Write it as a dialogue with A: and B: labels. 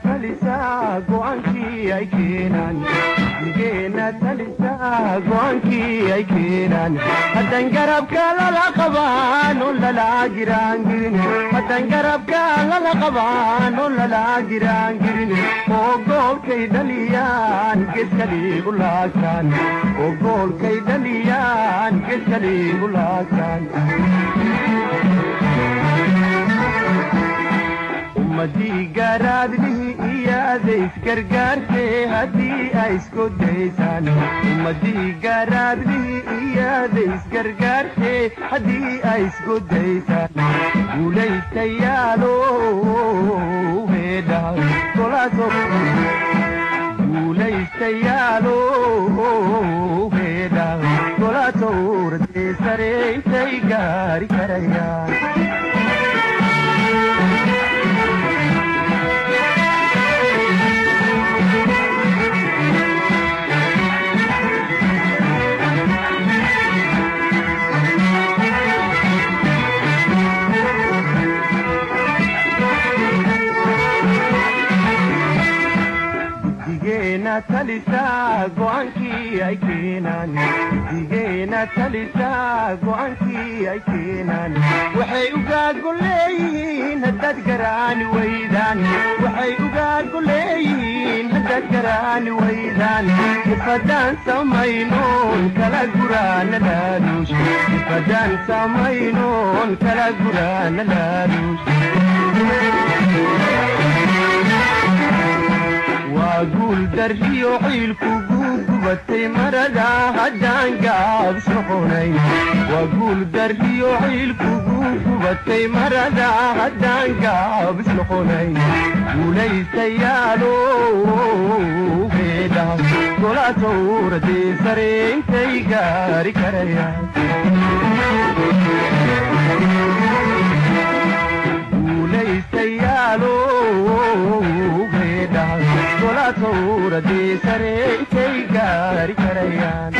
A: Talisaa go'aankii ay keenaan, guddigeena talisaa go'aankii ay keenaan, haddan garabka lala qabaan oo lala giraangirin, haddan garabka lala qabaan oo lala giraangirin, oo goolkay dhaliyaan geskaliigu laagtaan, oo goolkay dhaliyaan geskaliigu laagtaan. Ummadii garaadlihi iyaada isgargaartee haddii ay isku daysaan, ummadii garaadlihi iyaada isgargaartee haddii ay isku daysaan, guulaystayaalo heedha golaaso, guulaystayaalo heedha golaasowradee sare intay gaari karayaan. Guddigeena talisaa go'aankii ay keenaan, guddigeena talisaa go'aankii ay keenaan, waxay ugaadgu leeyihiin haddaad garaani weydaan, waxay ugaadgu leeyihiin haddaad garaani weydaan, ifaddaan samaynoon kala guraana laaluush, ifaddaan samaynoon kala guraana laaluush. Waa guul darriyo ciilku gugubatay marada haddaan gaabis noqonayn, waa guul darriyo ciilku gugubatay marada haddaan gaabis noqonayn. Guulaystayaalo heedha golaasowradee sare intay gaari karayaan. Guulaystayaalo heedha golaasowradee sare intay gaari karayaan.